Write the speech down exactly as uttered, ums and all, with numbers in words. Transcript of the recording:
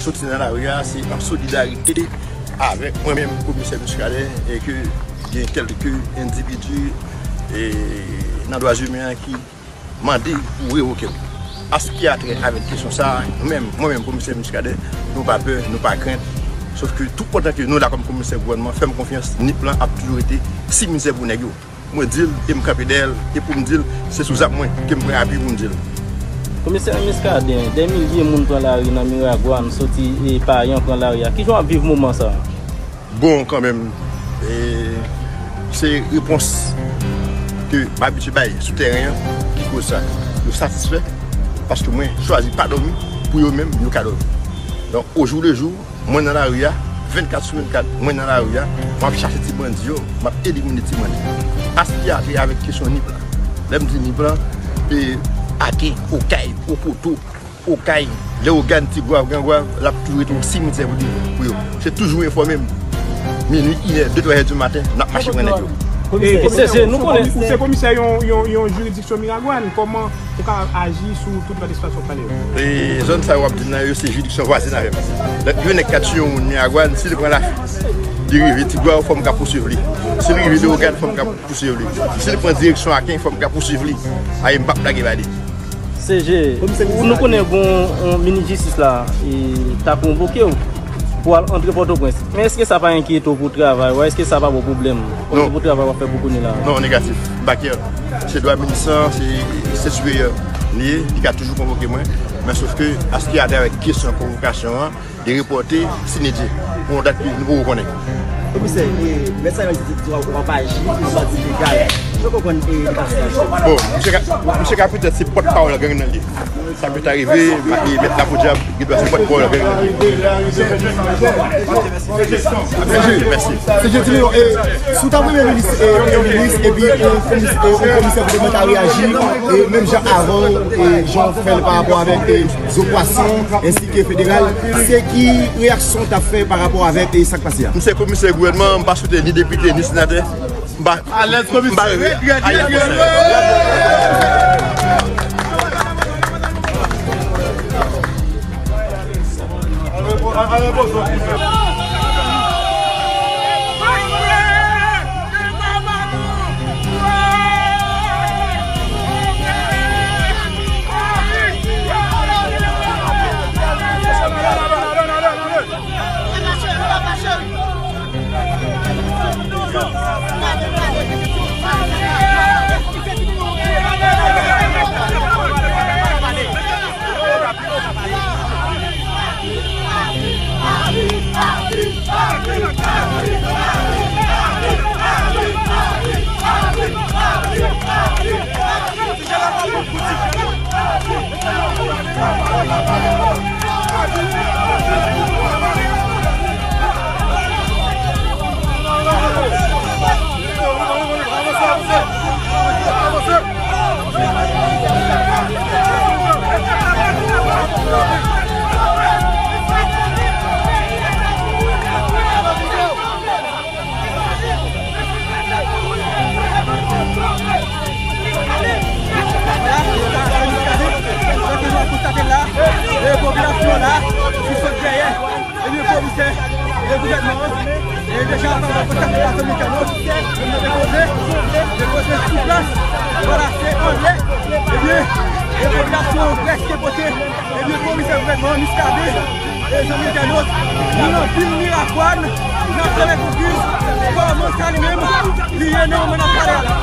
Soti nan lari a, se an solidarite avèk mwen menm, komisè Muscadin, e ke gen kèlke endividi, e, nan dwa imen an ki mande pou revoke m. An sa ki a trè avèk kesyon sa a, nou menm, mwen menm, komisè Muscadin, nou pa pè, nou pa krent. Sof ke toutotan ke nou la kòm komisè gouvènman, fè m konfyans, nip lan ap toujou rete simitè pou nèg yo. Mwen di l, e m kanpe dèyè l, e pou m di l, se sou zam mwen ke m pran apui pou m di l. Komisè Muscadin, dè milye moun pran lari nan Miragwàn, soti, e, Payan pran lari a. Kijan w ap viv moman sa a? Bon, kanmenm, e, se repons ke m abitye bay sou tèren an ki koz sa. Yo satisfè paske mwen chwazi pa dòmi pou yo menm, yo ka dòmi. Donk, au jour le jour, mwen nan lari a, vennkat sou vennkat, mwen nan lari a, m ap chache ti bandi yo, m ap elimine ti bandi. An sa ki a trè avèk kesyon nip la. Lè m di nip la, e, Aken, Okay, Opoto, Okay, Leyogàn, Tigwav, Grangwav, l ap toujou rete yon simitè pou li, pou yo. Se toujou enfòme m. Minui, inè, de, twa è di maten, n ap mache pran nèg yo. E, komisè, se, nou konnen ou se komisè yon, yon, yon jiridiksyon Miragwàn. Kòman ou ka aji sou tout lòt espas w ap pale yo? E zòn sa yo w ap di m nan yo, se jiridiksyon vwazen avè m. Donk, yon nèg ka tiye yon moun Miragwàn, si li pran Lafi, li rive Tigwav, fò m ka pousuiv li. Si li rive Leyogàn, fò m ka pousuiv li. Si li pran direksyon Aken, fò m ka pousuiv li. Aye, m p ap lage ba li. C G, nou konnen gon, yon minis jistis la, e, ta konvoke w pou al antre Pòtoprens. Men èske sa pa enkyete w pou travay ou a? Èske sa pa ba w pwoblèm? Kòmsi pou travay w ap fè pou kounye la? Non, negatif. M pa kè. Se dwa minis lan, se, se siperyè li ye, li ka toujou konvoke mwen. Men sof ke, an sa ki a trè avèk kesyon konvokasyon an, li repòte, sinedye, pou yon dat ke nou poko konnen. Komisè, e, mèt sa yo di w ap aji an bandi legal. Jan w konprann, e, li pase aji? Bon, misye ka, misye ka petèt se pòtpawòl gang nan li ye. Sa ki ta rive, e, mèt Lapodyab, gen dwa se pòtpawòl gang nan li ye. Mèsi. Se Jean Timeo, e, si w ta premye minis, e, premye minis, epi, e, komis-, e, yon komisè gouvènman ta reyaji, e, menm jan avan w, e, jan w fè l pa rapò avèk, e, zo pwason, ensi ke federal, se ki reyaksyon w t ap fè pa rapò avèk, e, sa k pase a? M se komisè gouvènman, m pa swete ni depite, ni senatè. M pa, m pa reve. Alèz komisè. Trè byen, trè byen, trè byen. Popilasyon la ki sot dèyè, ebyen, komisè, e gouvènman an, e deja kontakte Dominiken yo, yo depoze, depoze sou plas, vwala, se anlè, ebyen, e popilasyon an prèske pote, ebyen, komisè gouvènman an, Muscadin, e zanmi entènot, nou nan vil Miragwàn, n ap fè konfyans kòman sa li menm li ye nan moman n ap pale a la.